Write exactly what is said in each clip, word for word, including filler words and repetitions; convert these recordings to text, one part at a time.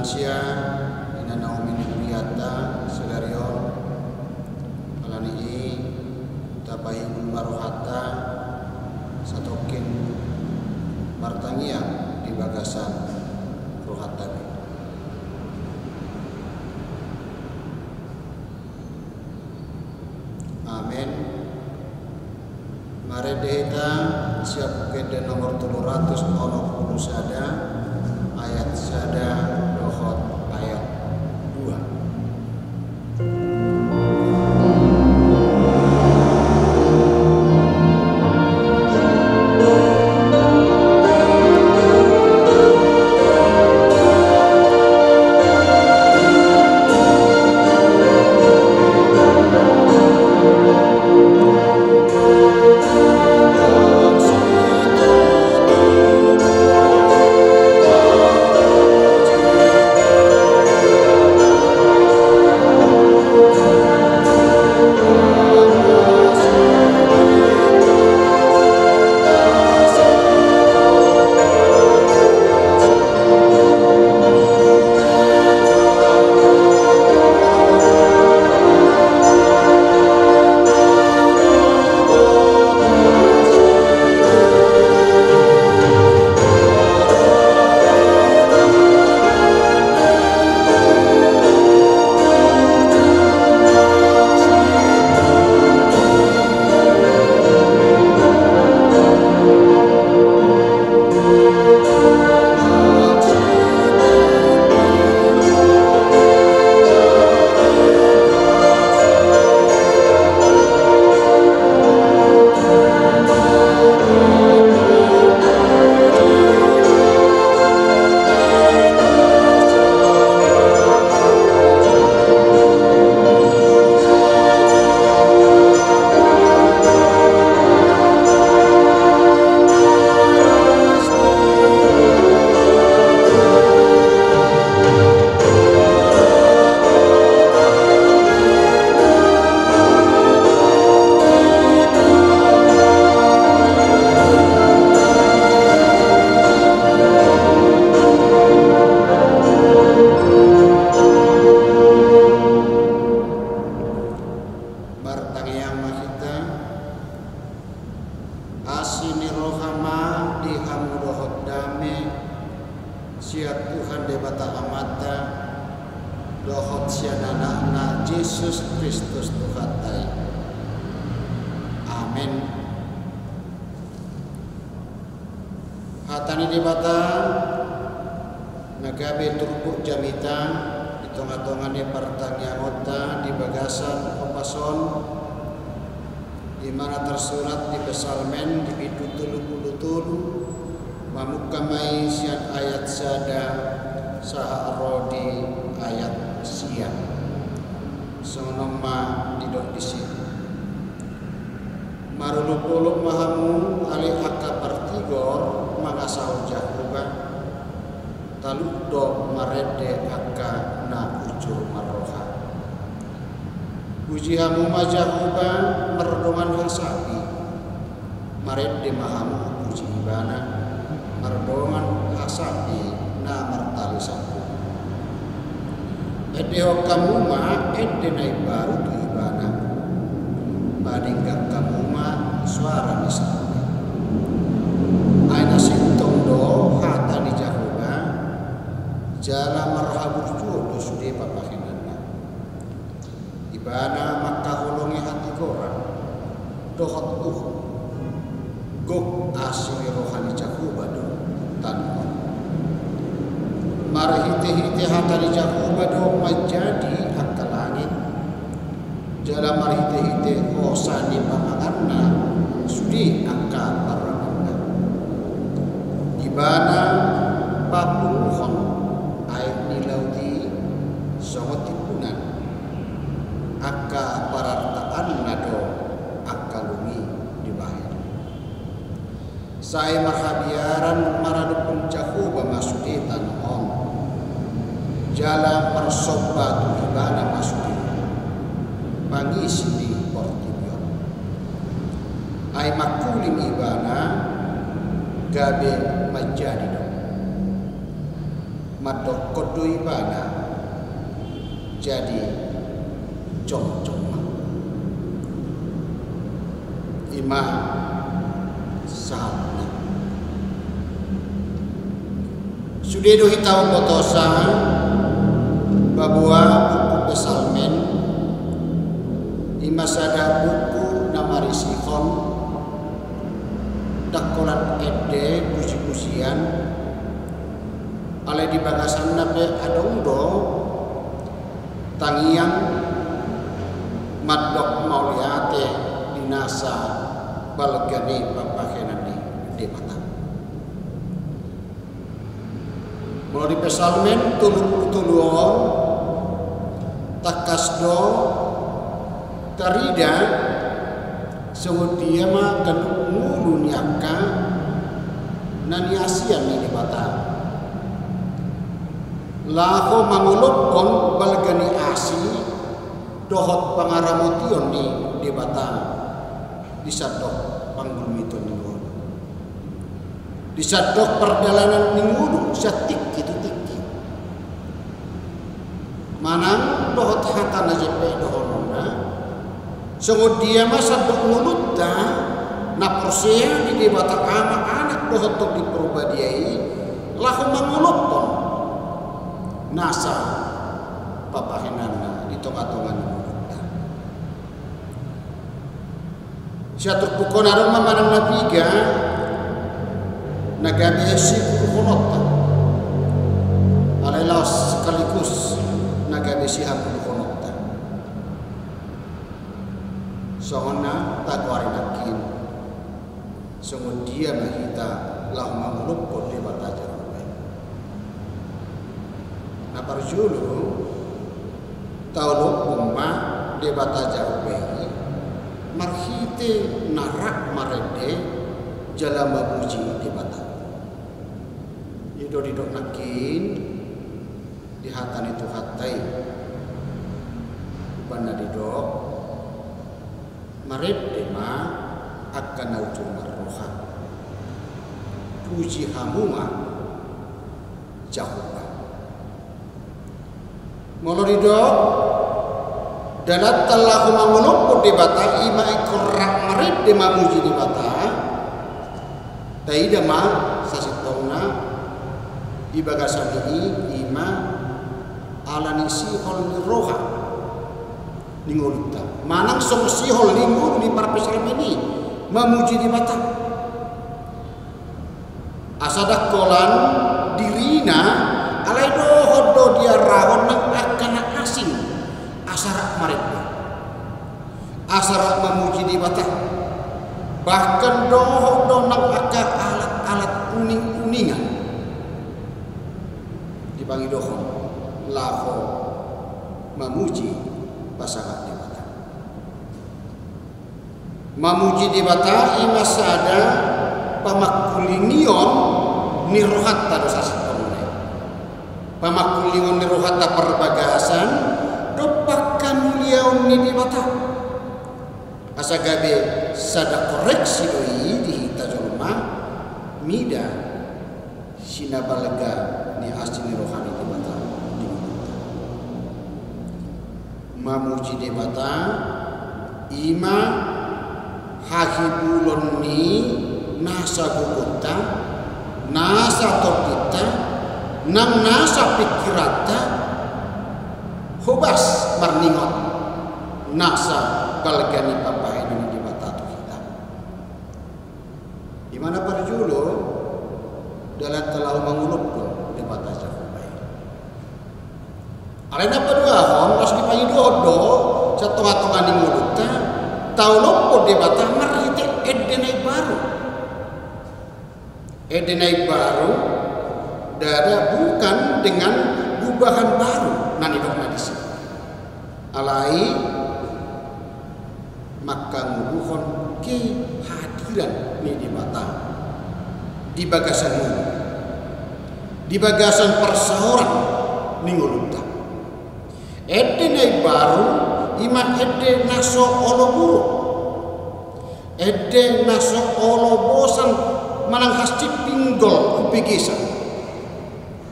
Sia, ina na umini huriata sadari on, alani i tapaihut ma rohanta satongkin martangiang di bagasan rohanta be. Amen. Marende hita sian Buku Ende nomor tolu ratus onom pulu sada, ayat sada dohot ayat dua. Martangiang ma hita. Asi ni roha ma di hamu dohot dame sian Tuhan Debata Amanta dohot sian Anakna Jesus Kristus Tuhanta i. Amen. Hata ni Debata na gabe turpuk jamita di tongatonga ni partangiangonta di bagasan ombas on, i ma na tarsurat di Psalmen di bindu tolu pulu tolu, mamungka ma i sian ayat sada sahat ro di ayat sia. Songon on ma didok disi. Marolopolop ma hamu ale angka partigor mangasahon Jahowa, talup do marende angka na jujur marroha. Puji hamu ma Jahowa mardongan hasapi, marende ma hamu puji Ibana mardongan hasapi na martali sampu. Endehon hamu ma ende na imbaru tu Ibana. Padenggan hamu ma soara ni sautna. Ai na sintong do hata ni Jahowa, jala marhaburjuon do sude papahenanna. Ibana mangkaholongi hatigoran dohot uhum. Gok asi ni roha ni Jahowa do tano on. Marhitehite hata ni Jahowa do manjadi angka langit, jala marhitehite hosa ni pamanganna sude angka parranganna. Ibana papunguhon aek ni laut i songon timbunan. Angka parartaanna do angka lum i dibahen. Sai marhabiaran maradophon Jahowa ma sude tano on, jala marsomba tu Ibana ma sude pangisi ni portibi on. Ai mangkuling Ibana, gabe manjadi do. Mandokkon do ibana, jadi jongjong ma. I ma sahatna. Sude do hita umbotosa paboa buku Psalmen, i ma sada buku na marisihon ndang holan ende pujipujian, alai di bagasanna pe adong do tangiang mandok mauliate di nasa balga ni pambahenan ni Debata. Molo di Psalmen tolu pulu tolu on, tangkas do tarida songon dia ma ganup ngolu ni angka na niasian ni Debata laho mangolophon balga ni asi dohot pangaramotion ni Debata di sandok panggulmiton ni ngolu, di sandok pardalanan ni ngolu sian tingki tu tingki. Manang dohot hata na jempek dohononna, songon dia ma sandok ngolunta na porsea di Debata Ama, Anak dohot Tondi Parbadia i, laho mangolophon nasa pambahenanna di tongatonga ni ngolunta. Sian turpuk on adong ma manang na piga na gabe siguluhononta, alai laos sekaligus na gabe sihangoluhononta. Songon na tagoari nangkin, songon dia ma hita laho mangolophon Debata Jahowa i? Na parjolo, taolophon ma Debata Jahowa i marhite na rap marende jala mamuji Debata. I do didok nangkin di hata ni Tuhanta i. Umbahen na didok, marende ma angka na ujur marroha, puji hamu ma Jahowa. Molo didok dalanta laho mangolophon Debata, i ma ingkon rap marende mamuji Debata, taida ma sasintongna di bagasan i, i ma ala ni sihol ni roha ni ngolunta, manang songon sihol ni ngolu ni parpsalmen i mamuji Debata. Asa ndang holan dirina, alai dohot do diarahon nang angka na asing asa rap marende, asa rap mamuji Debata. Bahkan dohot do nang angka alat-alat uning-uningan dipangidohon laho mamuji pasangaphon Debata. Mamuji Debata i ma sada pamangkulingion ni rohanta do sasintongna i. Pamangkulingion ni rohanta parbagasan dompak hamuliaon ni Debata. Asa gabe sada koreksi do i di hita jolma mida sinabalga ni asi ni roha ni Debata di ngolunta. Mamuji Debata i ma hahibulon ni nasa gogonta, nasa tondinta, nang nasa pingkiranta, hobas marningot nasa balga ni pambahenan ni Debata tu hita. I ma na parjolo dalanta laho mangolophon Debata Jahowa i. Alai na paduahon, laos dipangidohon do sian tongatonga ni ngolunta, taolophon Debata marhite ende na imbaru. Ende na imbaru ndada bukan dengan gubahan baru na nidokna disi. Alai mangkangoluhon kehadiran ni Debata di bagasan ngolu, di bagasan parsaoran ni ngolunta. Ende na imbaru i ma ende na so olo buruk, ende na so olo bosan manang hansit pinggol umpegesan.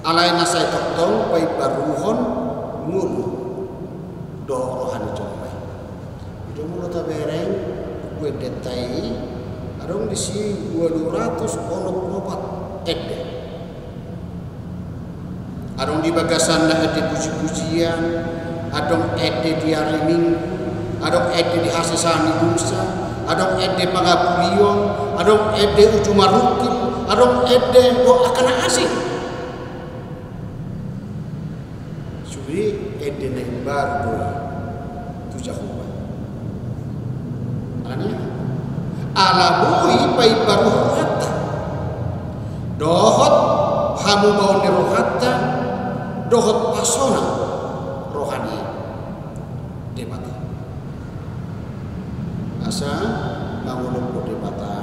Alai na sai tongtong paimbaruhon ngolu dohot roha ni jolma i. Ido molo tabereng buku endenta i, adong disi ualu ratus onom pulu opat ende. Adong di bagasanna ende pujipujian, adong ende di ari Minggu, adong ende di hasesaan ni dosa, adong ende pangapulion, adong ende uju marungkil, adong ende dohot angka na asing. Sude ende na imbaru do i tu Jahowa. Alani aha? Ala boi paimbaruhon rohanta dohot hamubaon ni rohanta dohot pasonang roha ni Debata. Asa mangolophon Debata,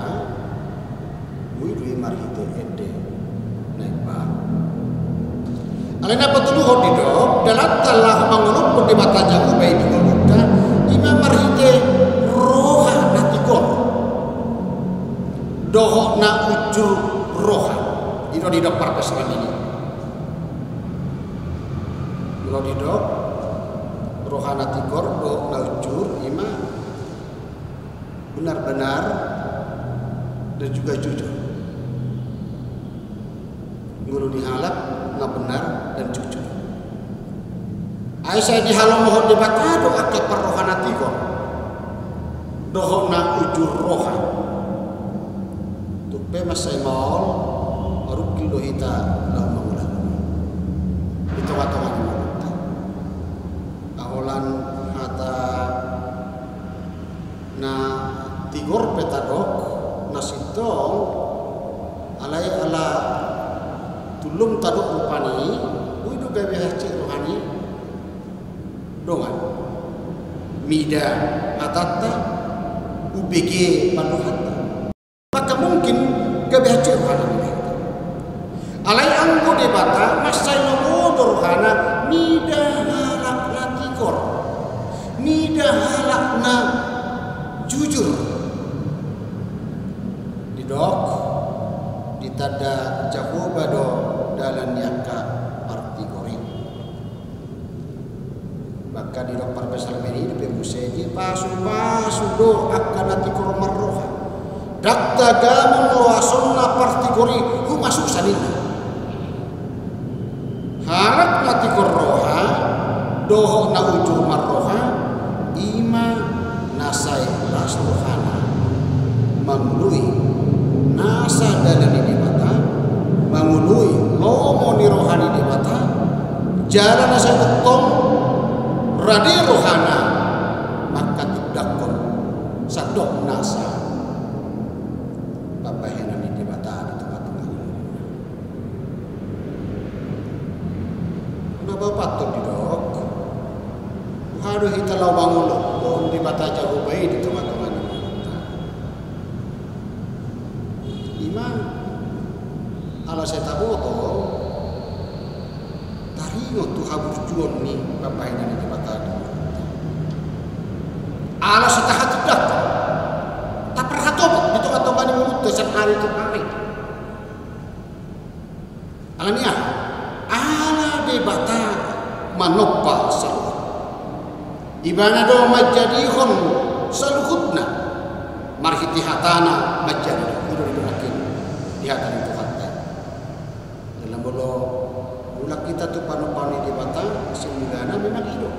boi do i marhite ende na imbaru. Alai na patoluhon didok, dalanta laho mangolophon Debata Jahowa i di ngolunta, i ma marhite roha na tigor dohot na unjur roha. I do didok parpsalmen i. Molo didok roha na tigor dohot na unjur, i ma benar-benar dan juga jujur. Ngolu ni halak na benar dan jujur. Ai sai dihalomohon Debata do angka parroha na tigor dohot na unjur roha. Tung pe mansai maol marungkil do hita laho mangulahon i di tongatonga ni ngolunta. Holan hata na tigor pe tadok, na sintong, alai ala tullum tadok rupani, boi do gabe hansit roha ni dongan. Mida hatanta, umbege pandohanta. Maka mungkin gabe hansit rohana mida hita. Alai anggo Debata mansai lomo do rohana mida halak na tigor, mida halak na jujur. Didok, ditanda Jahowa do dalan ni angka partigor i. Maka didok parpsalmen i dope muse, dipasupasu do angka na tigor marroha. Ndang tagamon loasonna partigor i, humasuk saninna. Halak na tigor roha dohot na unjur marroha, i ma na sai las rohana mangoloi nasa dalan ni Debata, mangoloi lomo ni roha ni Debata, jala na sai tongtong rade rohana manghatindanghon sandok nasa pambahenan ni Debata di tongatonga ni ngoluna. Na paopathon didok, boha do hita laho mangolophon Debata Jahowa i di tongatonga ni ngolunta? I ma ala sai taboto taringot tu haburjuon ni pambahenan ni Debata di ngolunta. Ala sai tahatindanghon, taparhatopot di tongatonga ni ngolunta sian ari tu ari. Alani aha? Ala Debata manompa saluhut. Ibana do manjadihon saluhutna, marhite hatana manjadi do. I do didok nangkin di hata ni Tuhanta. Dalam molo mulak hita tu panompaon ni Debata, simulana memang i do.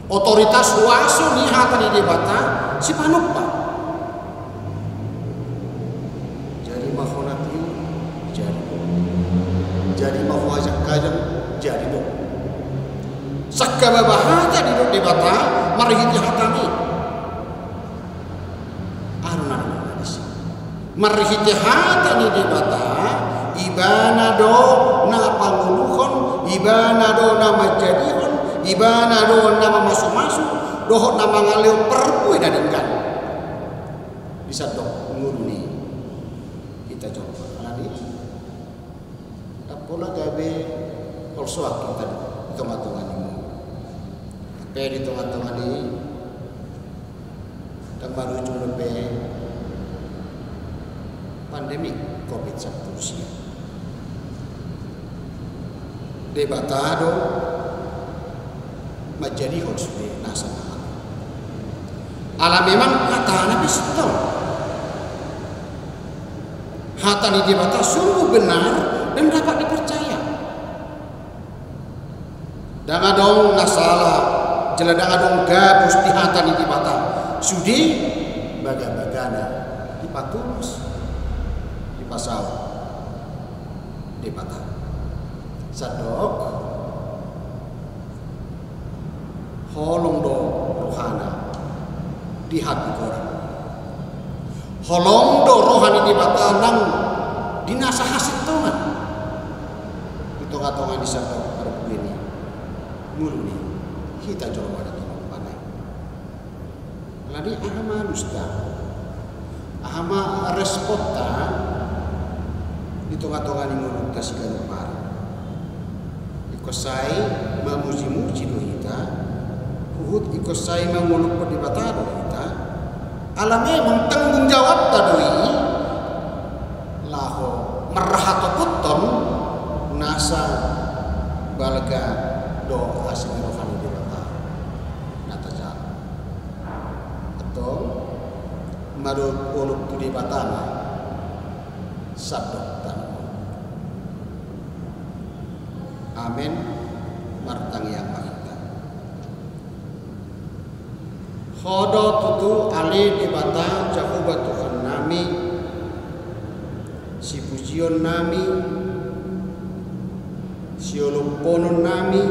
Otoritas, huaso ni hata ni Debata sipanompa. Jadi ma ho na tio, jadi do. Jadi ma ho ajangkajang, jadi do. Sangkababa hata didok Debata marhite hatana i. Aha do na didok disi? Marhite hata ni Debata, ibana do na pangoluhon, ibana do na manjadihon, ibana do na mamasumasu dohot na mangalehon parbue na denggan di sandok ngolu ni hita jolma. Alani i, ndang pola gabe holsoan hita di tongatonga ni ngolu. Hape di tongatonga ni i, ndang marujung dope pandemi covid sampulu sia. Debata do manjadihon sude nasa na adong. Ala memang hatana pe sintong. Hata ni Debata sungguh benar dan dapat dipercaya. Ndang adong na sala, jala ndang adong gabus di hata ni Debata. Sude bagabagana dipatulus, dipasaut Debata. Sandok, holong do rohana di hagogotan. Holong do roha ni Debata nang di nasa hasintongan di tongatonga ni sandok parbue ni ngolu ni hita jolma na tinopa i. Alani aha ma alusta? Aha ma responta di tongatonga ni ngolunta siganup ari? Ingkon sai mamujimuji do hita, huhut ingkon sai mangolophon Debata do hita, ala memang tanggung jawabta do i, laho marhatopothon nasa balga do asi ni roha ni Debata na tajalo. Antong, madop olop tu Debata ma sandok tano. Amen. Martangiang ma hita. Ho do tutu ale Debata Jahowa Tuhannami, sipujionnami, sioloponnami,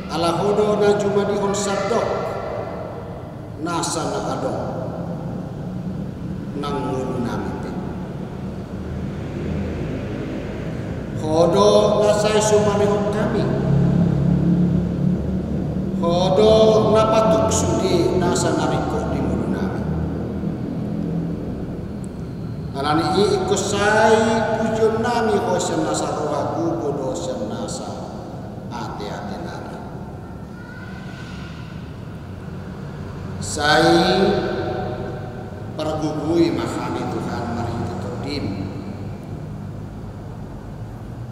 ala Ho do na jumadihon sandok nasa na adong nang ngolunami pe. Ho do na sai sumarihon hami. Ho do na patuk sude nasa na ringkot di ngolunami. Alani i ingkon sai pujionnami Ho sian nasa roha, gogo do sian nasa ateatenami. Sai pargogoi ma hami Tuhan marhite Tondim,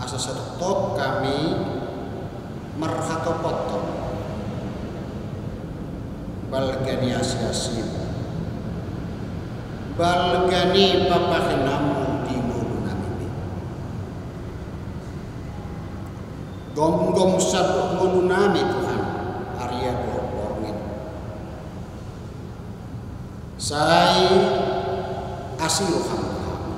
asa sai tongtong hami marhatopothon balga ni asiasim, balga ni pambahenanmu di ngolunami be. Gomgom sandok ngolunami Tuhan, arian dohot borngin. Sai asi roham di hami.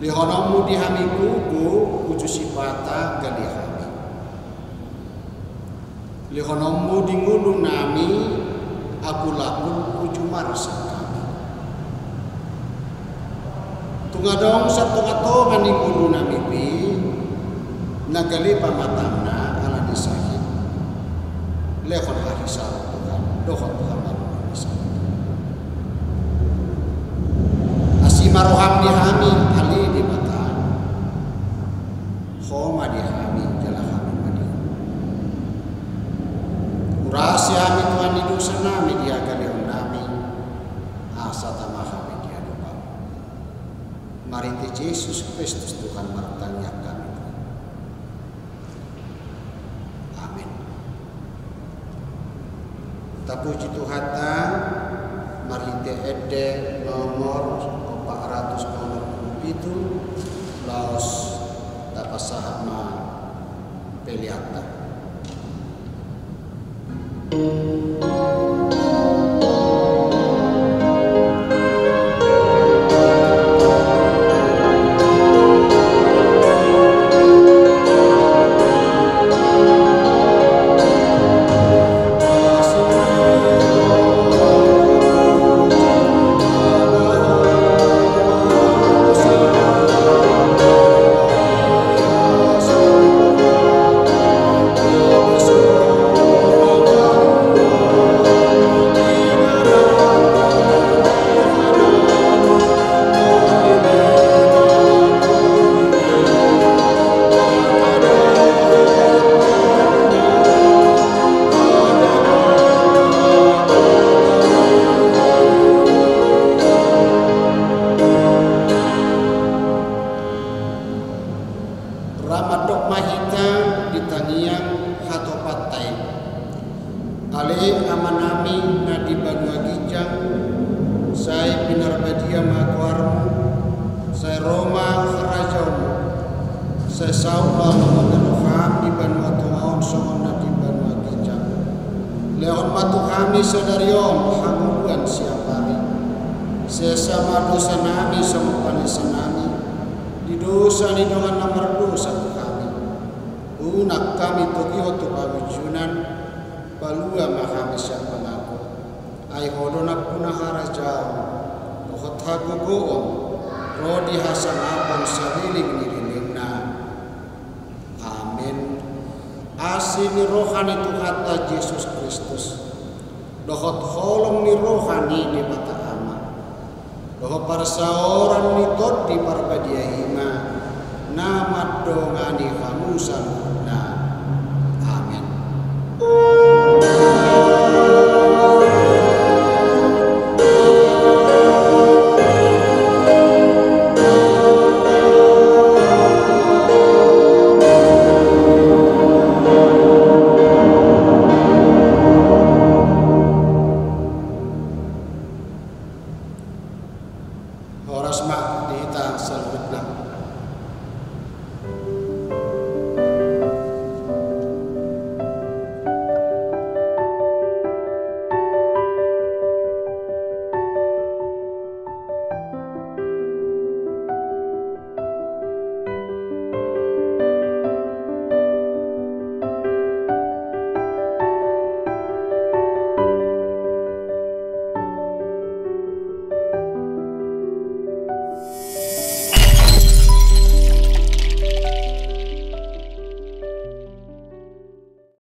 Lehononmu di hami gogo uju sipata gale hami. Lehononmu di ngolunami akul-akul uju marsak hami. Tung adong sian tongatonga ni ngolunami be na gale pamatangna ala ni sahit, lehon hahisaron Tuhan dohot hamaolon ni sahit. Asi ma roham di hami ale Debata. Ho ma di hami jala hami ma di Ho. Urasi hami Tuhan di dosanami di hagaleonnami, asa tama hami di adopanmu. Marhite Jesus Kristus Tuhan martangiang hami. Amen. Tapuji Tuhanta, marhite ende nomor opat ratus onom pulu pitu, laos tapasahat ma peleanta. Mandok ma hita di tangiang hatopanta i. Ale Amanami na di banua ginjang, sai pinarbadia ma goarmu, sai ro ma harajaonmu, sai saut ma lomo ni roham di banua tonga on songon na di banua ginjang. Lehon ma tu hami sadari on hangoluan siapari. Sesa ma dosanami songon panesanami di dosa ni dongan na mardosa tu hami. Unang hami togihon tu pangunjunan, palua ma hami sian pangago. Ai Ho do nampuna harajaon dohot hagogoon ro di hasangapon saleleng ni lelengna. Amen. Asi ni roha ni Tuhanta Jesus Kristus, dohot holong ni roha ni Debata Ama, dohot parsaoran ni Tondi Parbadia i ma na mandongani hamu saluhutna.